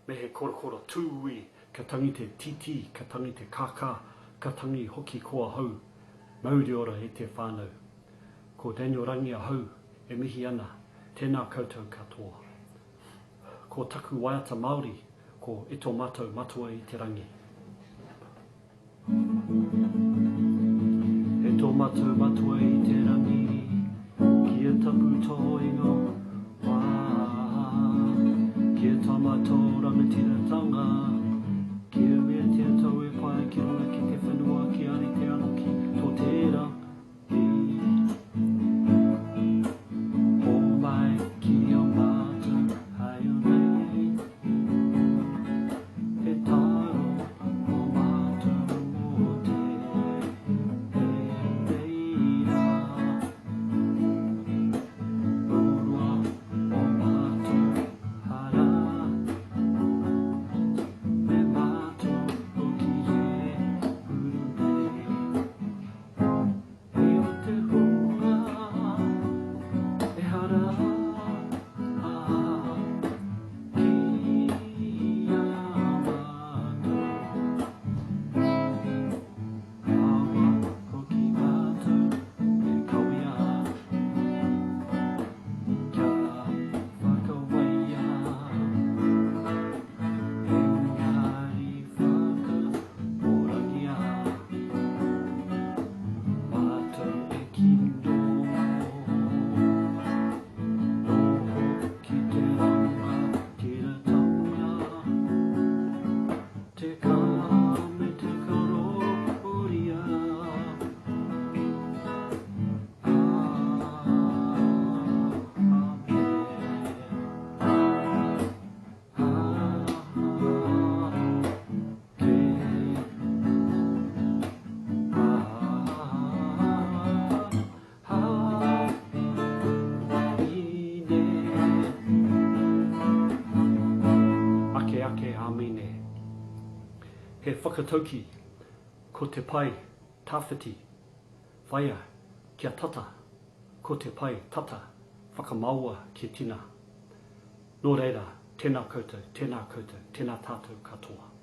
Me he korokoro tūī, ka tangi te tītī, ka tangi te kākā, ka tangi hoki ko ahau. Mauri ora e te whānau. Ko Daniel Rangi ahau e mihi ana, tēnā koutou katoa. Ko taku waiata Māori, ko E tō mātou Matua i te Rangi. E tō matou Matua i te rangi, Kia tapu tō ingoa, Kia tama tō rangatiratanga, Kia meatia tau e pai ki runga ki te whenua kia rite ano ki tō te rangi. Homai ki a mātou haere. He taro mō mātou mō tēnei rā. Murua o mātou hara, me mātou hoki e uru nei. I o te hunga ehara ki a mātou. Kaua hoki mātou e kawea kia whakawaia. Engari whakaorangia mātou e kino. Noho ki te rangatiratanga, te kaha me te karōria. Āmen. Ake ake āmine. He whakatauki, ko te pae tawhiti, whaia kia tata, ko te pae tata, whakamaoa kia tina. Nō reira, tēnā koutou, tēnā koutou, tēnā tātou katoa.